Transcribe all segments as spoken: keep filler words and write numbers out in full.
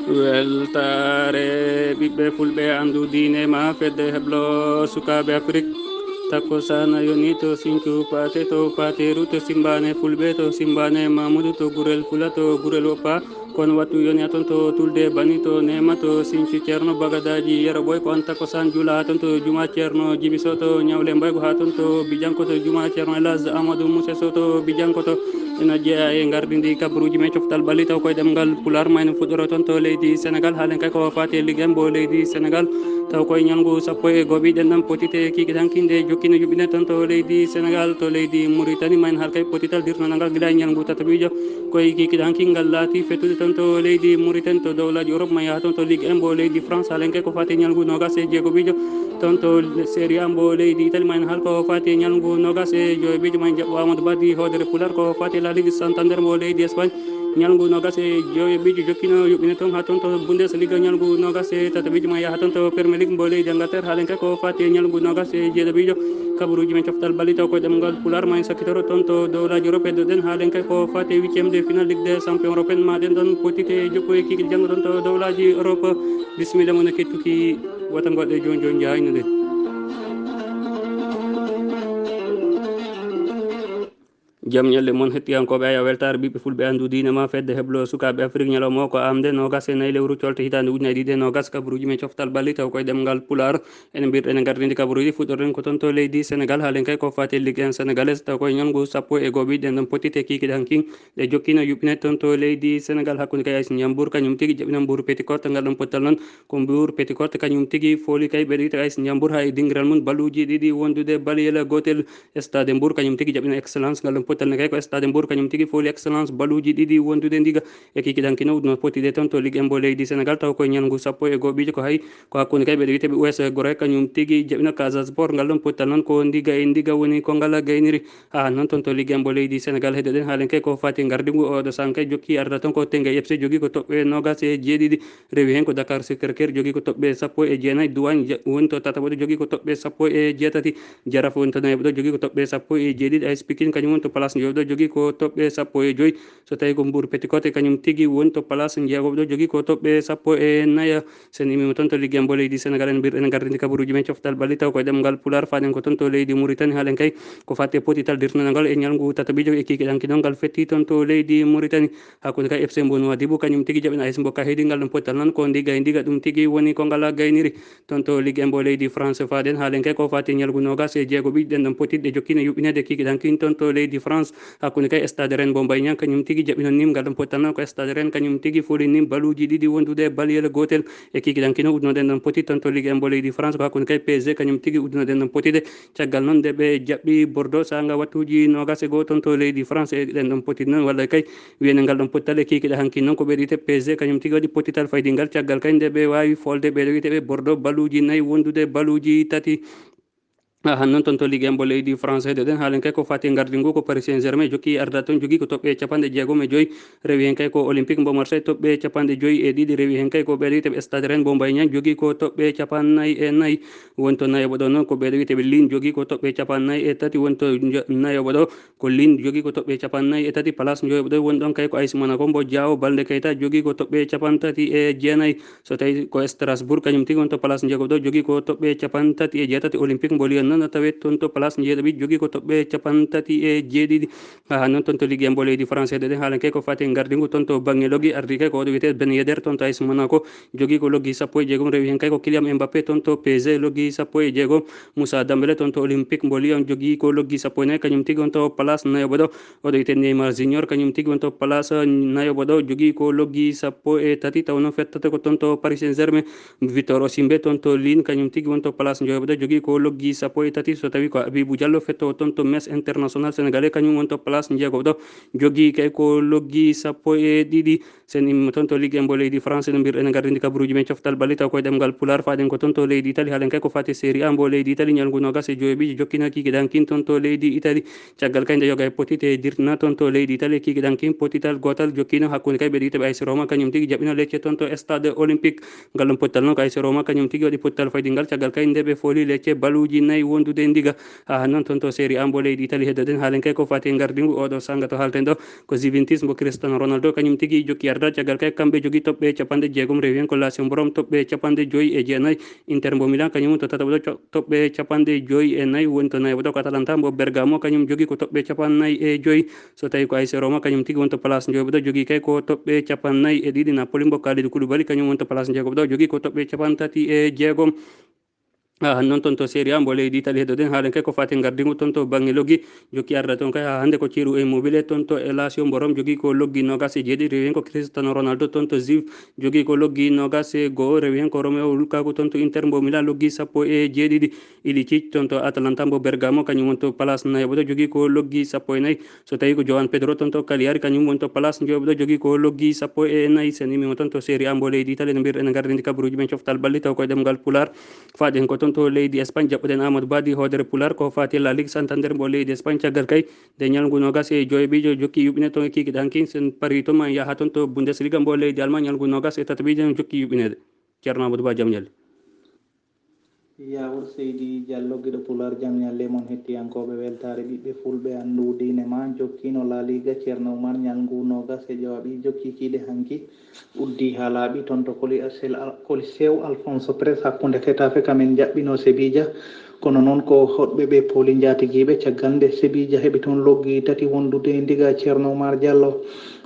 Weltaare ɓiɓɓe fulɓe, anndu diine ma fedde heblo sukaaɓe Afrik. Takkusana yoni to Sinthiou Pathé, to Pathé route to Simbane fulɓe, to Simbane Mamoudou, to Gurel Fula, to Gurel Woppa. Kono wattu yoni ha ton to Tulde Bani, to Nema, to Sinthiou Ceerno Bagadaji Yero Boy, ko on takkusana juula ha ton to Juma Ceerno Jibi Sow to Ñawle Mbaygu, ha ton to Bijanko to Juma Ceerno El Hadj Amadou Moussa Sow to Bijanko to. Ina jeeya e ngardi ndi kabaruuji men coftal ɓalli taw koye ɗemngal Pulaar. Ma en fuɗɗoro toon to leydi Senegal, haalen kay ko faati e Ligue un mbo leydi Senegal. Taw koye ñalngu sappo e go'o ɓiɗen ɗam potite kikiɗe hanki nde jokkino yuɓɓine toon to leydi Senegal, to leydi Mauritanie. Ma en haal kay potital dirtanangal gila e ñalngu tataɓiijo. Koye kikiɗe hanki ngal laati fettude toon to leydi Mauritanie, to dowlaaji Europe, ma yaha toon to Ligue un mbo leydi France, haalen kay ko faati e ñalngu noogas e jeegoɓiijo. Toon to Serie A mbo leydi Italie, ma en haal ko faati e ñalngu noogas e joweeɓiijo. Ma en jaɓɓo Amadou Badji, hoodere Pulaar, ko faati e La Ligue Santander mbo leydi Espagne. Ñalngu noogas e joweeɓiijo jokkino yuɓɓine toon ha toon to Bundesliga. Ñalngu noogas e tataɓiijo, ma yaha toon to Premier League mbo leydi Angleterre, haalen kay ko faati e ñalngu noogas e jeeɗiɗiijo. Kabaruuji men coftal ɓalli taw koye ɗemngal Pulaar, ma en sakkitoro toon to dowlaaji Europe, heddoɗen haalen kay ko faati e huitième de finale Ligue des Champions européenne. Ma ɗen ɗon potite jokku e kikiɗe janngo toon to dowlaaji Europe. Bisimilla mon e kettuki. Wata ngoɗɗe jooni jooni njaayno nde. Jam ñalle mon hettiyankooɓe, aya weltaare ɓiɓɓe fulɓe, anndu diine ma fedde heblo sukaaɓe Afrik. Ñalawma o ko amde noogas e nayi lewru colte hitaande ujunaaji ɗiɗi e noogas. Kabaruuji men coftal ɓalli taw koye ɗemngal Pulaar. Ene mbirɗen e ngardiindi kabaruuji, fuɗɗorɗen ko toon to leydi Senegal, haalen kay ko faati e Ligue un Sénégalaise, taw koye ñalngu sappo e go'o ɓiɗen ɗon potite kikiɗe hanki. Ɗe jokkino yuɓɓine toon to leydi Senegal, hakkunde kay A S Ndiambour kañum tigi jaɓɓina Mbour Petite Côte. Ngal ɗon pottal noon ko Mbour Petite Côte kañum tigi fooli kay ɓeydo wiyte A S Ndiambour ha e dingiral mum baluuji ɗiɗi wondude baliyel gootel. Stade Mbour kañum tigi jaɓɓina Excellence. Ngal ɗon pottal ne kay ko Stade Mbour kañum tigi fooli Excellence baluuji ɗiɗi wondude ndiga. E kikiɗe hanki no udno potide toon to Ligue un mbo leydi Senegal, taw koye ñalngu sappo e go'o ɓiijo ko hay ko hakkunde kay ɓeydo wiyte ɓe U S Gorée kañum tigi jaɓɓina Casa Sport. Ngal ɗon pottal noon ko ndiga e ndiga woni ko ngal gayniri. Ha noon toon to Ligue un mbo leydi Senegal, heddoɗen haalen kay ko faati ngardigu. Oɗo saan kay jokki arda toon ko Teungueth F C, jogi ko toɓɓe noogas e jeeɗiɗi. Rewi heen ko Dakar Sacré-Cœur, jogi ko toɓɓe sappo e jeenayi. Duwaañ ja-, woni to tataɓoɗo, jogi ko toɓɓe sappo e jeetati. Jaraaf woni to nayaɓoɗo, jogi ko toɓɓe sappo e jeeɗiɗi. A S Pikine kañum woni to place njoyoɓoɗo, jogi ko toɓɓe sappo e joyi. So tawi ko Mbour Petite Côte, kañum tigi woni to place njeegoɓoɗo, jogi ko toɓɓe sappo e naya. Sen immima toon to Ligue un mbo leydi Senegal, en mbirɗen gardinde kabaruuji men coftal ɓalli taw koye ɗemngal Pulaar, faaɗen ko toon to leydi Mauritanie, haalen kay ko faati e potital dirtinangal e ñalngu tataɓiijo e kikiɗe hanki noon ngal fetti toon to leydi Mauritanie. Hakkunde kay F C mbo Nouadhibou, kañum tigi jaɓɓina A S mbo Kahidi. Ngal ɗon pottal noon ko ndiga e ndiga, ɗum tigi woni ko ngal gayniri. Toon to Ligue un mbo leydi France, faaɗen haalen kay ko faati e ñalngu noogas e jeego ɓiɗɗen ɗon potitɗe jokkino yuɓɓineede kikiɗe hankin toon to leydi France. Hakkunde kay Stade Rennes mbo Mbaye Niang, kañum tigi jaɓɓino Nîmes. Ngal ɗon pottal noon ko Stade Rennes kañum tigi fooli Nîmes baluuji ɗiɗi wondude baliyel gootel. E kikiɗe hanki noon uddunoɗen ɗon poti toon to Ligue un mbo leydi France, ko hakkunde kay P S G kañum tigi uddunoɗen ɗon potide. Caggal noon nde ɓe jaɓɓi Bordeaux saanga wattuuji noogas e go'o toon to leydi France, e ɗen ɗon potide noon walla kay wiyene ngal ɗon pottal e kikiɗe hanki noon ko ɓeydo wiyte P S G kañum tigi waɗi pottital faydingal. Caggal kay nde ɓe waawi folde ɓeydo wiyte ɓe Bordeaux baluuji nayi wondude baluuji tati. Ahan noon toon to Ligue un mbo leydi France, heddoɗen haalen kay ko faati e ngardigu ko Paris Saint-Germain jokki arda toon, jogi ko toɓɓe capanɗe jeegom e joyi. Rewi heen kay ko Olympique mbo Marseille, toɓɓe capanɗe joyi e ɗiɗi. Rewi heen kay ko ɓeydo wiyte ɓe Stade Rennes mbo Mbaye Niang, jogi ko toɓɓe capannayi e nayi. Woni to nayaɓoɗo noon ko ɓeydo wiyte ɓe Lille, jogi ko toɓɓe capannayi e tati. Woni to nja-, nayaɓoɗo ko Lille, jogi ko toɓɓe capannayi e tati. Place njoyoɓoɗo woni ɗon kay ko A S Monaco mbo Joao Baldé Keita, jogi ko toɓɓe capantati e jeenayi. So tawi ko Strasbourg, kañum tigi woni to place njeegoɓoɗo, jogi ko toɓɓe capantati e jeetati. Olympique mbo Lyon noon no tawe toon to place njeeɗiɗo, jogi ko toɓɓe capantati e jeeɗiɗi. Ha noon toon to Ligue un mbo leydi France, heddoɗen haalen kay ko faati e ngardigu toon to bannge loggi, ardi kay ko oɗo wiyete Ben Yedder toon to A S Monaco, jogi ko loggi sappo e jeegom. Rewi heen kay ko Kylian Mbappé toon to P S G, loggi sappo e jeegom. Moussa Dembélé toon to Olympique mbo Lyon, jogi ko loggi sappo e nayi, kañum tigi woni to place nayaɓoɗo. Oɗo wiyte Neymar Junior, kañum tigi woni to place nayaɓoɗo, jogi ko loggi sappo e tati, taw noon fettata ko toon to Paris Saint-Germain. Victor Osimhen toon to Lille, kañum tigi woni to place njoyoɓoɗo, jogi ko loggi sappo e tati. So tawi ko Abibou Diallo fettowo toon to Metz International Sénégalais, kañum woni to place njeegoɓoɗo, jogi kay ko loggi sappo e ɗiɗi. Sen immo toon to Ligue un mbo leydi France, no mbirɗen e gardinde kabaruuji men coftal ɓalli taw koye ɗemngal Pulaar, faaɗen ko toon to leydi Italie, haalen kay ko faati e Serie A mbo leydi Italie, ñalngu noogas e joweeɓiijo jokkino kikiɗe hankin toon to leydi Italie. Caggal kay nde yoga e potite e dirtina toon to leydi Italie, kikiɗe hankin potital gootal jokkino hakkunde kay ɓeydo wiyte ɓe A S Roma, kañum tigi jaɓɓino Lecce toon to Stade Olympique. Ngal ɗon pottal noon ko A S Roma kañum tigi waɗi pottal faydingal, caggal kay nde ɓe fooli Lecce baluuji nayi wondude e ndiga. Ha noon toon to Serie A mbo leydi Italie heddoden haalen kay ko fati e ngardingu oɗo sanga to haalten ɗo. Ko Juventus mbo Cristiano Ronaldo kañum tigi jokki arda caggal kay kamɓe jogii toɓɓe capanɗe jeegom, rewi heen ko Lazio mbo Rome toɓɓe capanɗe joyi e jeenayi, Inter mbo Milan kañum to tataɓo ɗo co- toɓɓe capanɗe joyi e nayi, woni to nayaɓo ɗo ko Atalanta mbo Bergamo kañum jogii ko toɓɓe capannayi e joyi. So tawi ko A S Roma kañum tigi woni to place njoyɓo ɗo jogii kay ko toɓɓe capannayi e ɗiɗi, Napoli mbo Kalidou Koulibaly kañum woni to place jeegoɓo ɗo jogii ko toɓɓe capantati e jeegom. Ah, noon toon to Serie A mbo leydi Italie heddoden haalen kay ko fati ngardingu toon to bannge loggi. Jokki arda toon kay haa hannde ko Ciro Immobile toon to e Lazio mbo Rome jogii ko loggi noogas e jeeɗiɗi, rewi heen ko Cristiano Ronaldo toon to Juve jogii ko loggi noogas e goo, rewi heen ko Romelu Lukaku toon to Inter mbo Milan loggi sappo e jeeɗiɗi, Ilicic toon to Atalanta mbo Bergamo kañum woni to place nayaɓo ɗo jogii ko loggi sappo e nayi. So tawi ko Joan Pedro toon to Cagliari kañum woni to place njoyɓo ɗo jogii ko loggi sappo e nayi. Sen immiima toon to Serie A mbo leydi Italie no mbiyeten en ngardini kabaruuji men coftal ɓalli taw koye ɗemngal Pulaar. Faaɗen ko toon to leydi Espagne, jaɓɓoɗen Amadou Badi hoodere Pulaar ko faati La Ligue Santander mbo leydi Espagne. Caggal kay nde ñalngu noogas e joyɓiijo jokki yuɓɓine toon e kiikiɗe hanki, sen parii toon ma en yaha toon to Bundesliga mbo leydi Allemagne, ñalngu noogas e tataɓiijo jokki yuɓɓineede. Ceerno Amadou Ba, jam ñalle. Yaawol seydi Diallo, giɗo Pulaar, jam ñalle mon hettiyankooɓe weltaare ɓiɓɓe fulɓe anndu diine ma. Jokkiino La Liga, Ceerno Umar, ñalngu noogas e jowaɓi jokki kiiɗe hanki. Uddi haa laaɓi toon to Coli- Col- Al- Coliseu Alfonso Pérez hakkunde Getafe kamen jaɓɓino Sevilla. Kono noon ko hoɗɓe ɓe pooli njaatigiiɓe caggal nde Sevilla heɓi toon loggi tati wondude e ndiga Ceerno Umar Diallo.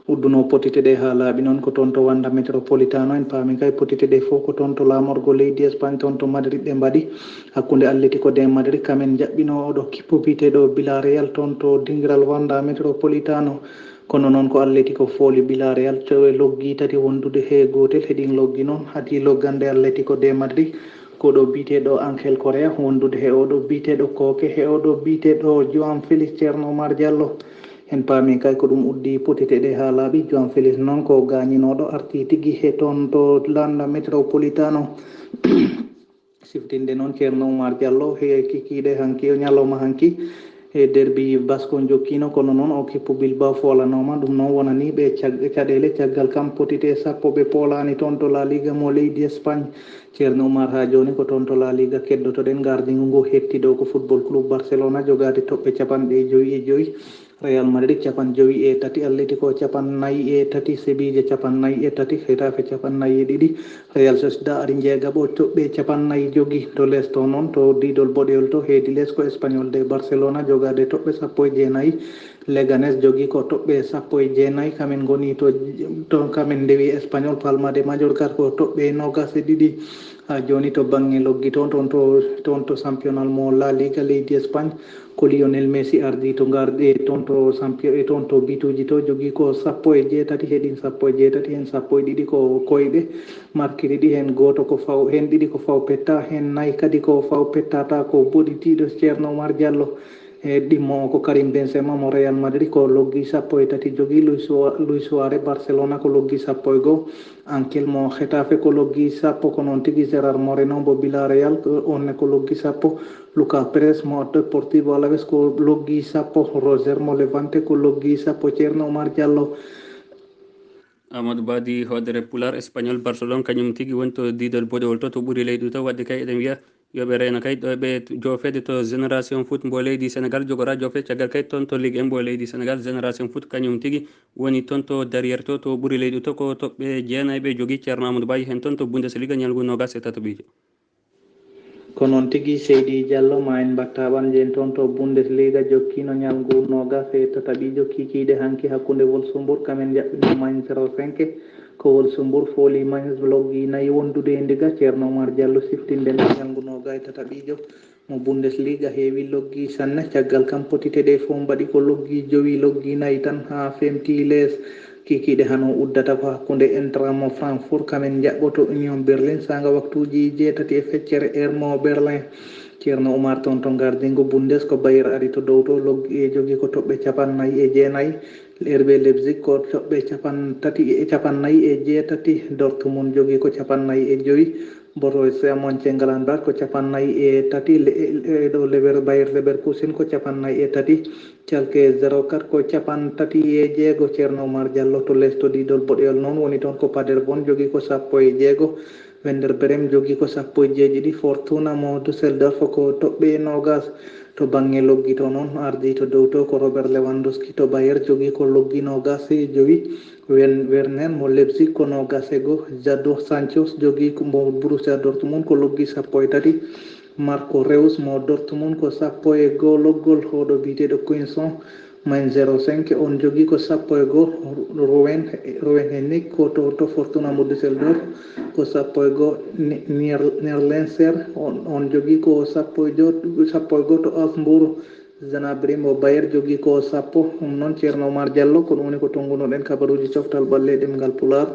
Udduno potite ɗe haa laaɓi noon ko toon to Wanda Metropolitano. En paami kay potite ɗe fof ko toon to laamorgo leydi Espagne toon to Madrid ɗe mbaɗi. Hakkunde Atletico de Madrid kamen jaɓɓino oɗo kippo biyeteeɗo Villarreal toon to dingiral Wanda Metropolitano. Kono noon ko Atletico fooli Villarreal to e loggi tati wondude he gootel. Heɗin loggi noon hadi loggande Atletico de Madrid ko ɗo biyeteeɗo Angel Correa wondude he oɗo biyeteeɗo Koke he oɗo biyeteeɗo João Felix Ceerno Omar Diallo. En paami kay ko ɗum uddi potite ɗe haa laaɓi. João Felix noon ko gaañinooɗo arti tigi he toon to Landa Metropolitano. Siftinde noon Ceerno Oumar Diallo he kikiiɗe hanki, o ñalawma hanki, e derbi Basko jokkiino, kono noon o kippu Bilbao foolanooma. Ɗum noon wonani ɓe cag- caɗeele caggal kam potite sappo ɓe poolaani toon to La Liga mo leydi Espagne. Ceerno Oumar, haa jooni ko toon to La Liga keddoto-ɗen. Ngardiingu ngu hetti ɗo ko Football Club Barcelona, jogaade toɓɓe capanɗe joyi e joyi. Real Madrid capanɗe jowi e tati, Atletico capanɗe nayi e tati, Sevilla capanɗe nayi e tati, Getafe capanɗe nayi e ɗiɗi, Real Sociedad ari njeegaɓo toɓɓe capanɗe nayi jogi. To les to noon, to diidol boɗeyol to heedi les ko Espagnol de Barcelona jogaade toɓɓe sappo e jeenayi, Leganes jogi ko toɓɓe sappo e jeenayi, kamen ngoni to, to kamen ndewi Espagnol, Palma de Mallorca ko toɓɓe noogas e ɗiɗi. Haa jooni to bannge loggi toon, toon to, toon to championnat mo La Liga leydi Espagne, ko Lionel Messi ardii to ngarɗe toon to champion e toon to bituuji to, jogii ko sappo e jeetati, heɗin sappo e jeetati, heen sappo e ɗiɗi ko koyɗe, markiri ɗi heen gooto ko faw, heen ɗiɗi ko faw petta, heen nayi kadi ko faw pettata, ko boɗitiiɗo Ceerno Oumar Diallo. E ɗimmo o ko Karim Benzema mo Real Madrid ko loggi sappo e tati jogii, Luis Sua- Luis Suarez Barcelona ko loggi sappo e goo, Angel mo Getafe ko loggi sappo, ko noon tigi Gerard Moreno mo Villarreal, ko- on ne ko loggi sappo, Lucas Perez mo Deportivo Alaves ko loggi sappo, Roger mo Levante ko loggi sappo. Ceerno Oumar Diallo. Amadou Badi hoodere Pulaar, Espagnol Barcelone kañum tigi woni to diidol boɗewol to, to ɓuri leydi to, waɗde kay eɗen wiya yo ɓe reyno kay ɗo ɓe joofeede to Génération Foot mbo leydi Sénégal, jogora joofe caggal kay toon to Ligue un mbo leydi Sénégal. Génération Foot kañum tigi woni toon to derrière to, to ɓuri leydi to, ko toɓɓe jeenayi ɓe jogii. Ceerno Amadou Badi heen toon to Bundesliga ñalngu noogas e tataɓiijo. Ko noon tigi, seydi Diallo, ma en mbatta ɓam jeen toon to Bundesliga. Jokkiino ñalngu noogas e tataɓiijo kikiiɗe hanki hakkunde Wolfsburg, kamen njaɓɓino Mainz zéro cinq. Ko Wolfsburg fooli Mainz, loggi nayi wondude e ndiga. Ceerno Oumar Diallo siftinde nde ñalngu noogas e tataɓiijo mo Bundesliga heewi loggi sanne. Caggal kam potite ɗe fof mbaɗi ko loggi jowi, loggi nayi tan haa femti lees. Kikiiɗe hano uddata ko hakkunde Eintracht mo Frankfurt, kamen njaɓɓoto Union Berlin saanga waktuuji jeetati e feccere heure mo Berlin. Ceerno Oumar, toon to ngardiingu Bundes ko Bayer ari to dow to, loggi e jogi ko toɓɓe capannayi e jeenayi, R B Leipzig ko toɓɓe capantati e capannayi e jeetati, Dortmund jogi ko capannayi e joyi, Borussia Mönchengladbach ko capannayi e tati, le- e ɗo Lever- Bayer Leverkusen ko capannayi e tati, Schalke zéro quatre ko capantati e jeego. Ceerno Oumar Diallo to les to diidol boɗeyol noon woni toon ko Paderborn jogi ko sappo e jeego, Werder Bremen jogii ko sappo e jeeɗiɗi, Fortuna mo Düsseldorf ko toɓɓe noogas. To bannge loggi to noon, ardii to dow to ko Robert Lewandowski to Bayer, jogii ko loggi noogas e jowi. Wen-, Werner mo Leipzig ko noogas e goo, Jadon Sancho jogii ko mo Borussia Dortmund ko loggi sappo e tati, Marco Reus mo Dortmund ko sappo e goo loggol, hoɗo biyeteeɗo Quinson Main zéro cinq, on jogii ko sappo e goo, Ruben, Ruben Hennig ko to, to Fortuna mo Düsseldorf ko sappo e goo, Ni-, Nier-, Nerlenser, on, on jogii ko sappo e jo-, sappo e goo to Augsburg, Gnabry mo Bayer jogii ko sappo. Ɗum noon, Ceerno Oumar Diallo, ko ɗum woni ko tonngunoɗen kabaruuji coftal ɓalli e ɗemngal Pulaar.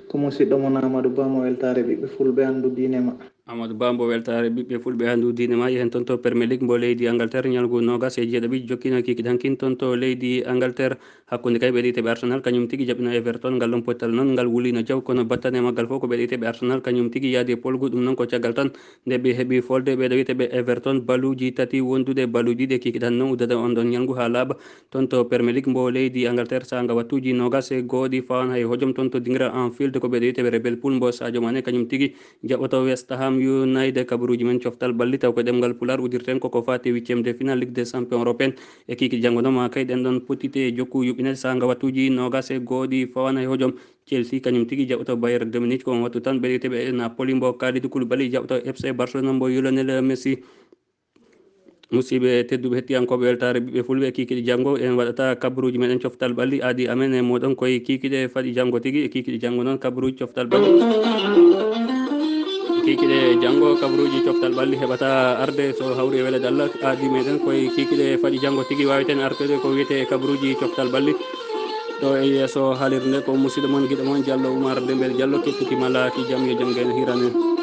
Ko musiɗɗo mon Amadou Ba mo weltaare ɓiɓɓe fulɓe anndu diine ma. Amadou Ba mbo weltaare ɓiɓɓe fulɓe anndu diine ma, yehen toon to Premier League mbo leydi Angleterre, ñalngu noogas e jeeɗiɗi jokkino kikiiɗe hankin toon to leydi Angleterre. Hakkunde kay ɓe ɗiɗi ɓe Arsenal, kañum tigi jaɓɓino Everton, ngal ɗon pottal noon, ngal wuliino jaw, kono battane maggal fof ko ɓe ɗiɗi ɓe Arsenal, kañum tigi yaadi e polgu, ɗum noon ko caggal tan nde ɓe heɓi folde ɓe ɗo wiyetee ɓe Everton, baluuji tati wondude, baluuji ɗe kikiiɗe noon uddata on ɗon ñalngu haa laaɓa. Toon to Premier League mbo leydi Angleterre, saanga wattuuji noogas e gooɗi fawan hay hojom toon to dingira Anfield, ko ɓe ɗo wiyetee ɓe Red Bull mbo Sadio Mané, kañum tigi jaɓɓoto West Ham United. Kabaruuji men coftal ɓalli, taw ko ɗemngal Pulaar uddirten, koko faati huitième de finale Ligue des Champions européenne. E kiikiiɗe janngo noon, ma kay ɗen ɗon pottitte e jokku yuɓɓine saanga wattuuji noogas e gooɗi fawan hay hojom. Chelsea kañum tigi jaɓɓoto Bayern de Munich, ko on wattu tan ɓe ɗo wiyetee ɓe Napoli mbo Kalidou Koulibaly jaɓɓoto F C Barcelone mbo Lionel Messi. Musidɓe tedduɓe hettiyankooɓe weltaare ɓiɓɓe fulɓe, kiikiiɗe janngo en waɗata kabaruuji meɗen coftal ɓalli aadi amen e moɗon koye kiikiiɗe faɗi janngo tigi. E kiikiiɗe janngo noon kabaruuji coftal ɓalli, kiikiiɗe janngo kabaruuji coftal ɓalli heɓata arde so hawri e weleede Allah aadi meɗen koye kiikiiɗe faɗi janngo tigi. Waaweten artude ko wiyetee kabaruuji coftal ɓalli ɗo e yeeso haalirde nde. Ko musidɗo mon, giɗo mon Diallo Oumar Dembel Diallo, kettuki ma laaki jam, yo jam ngeen hiran en.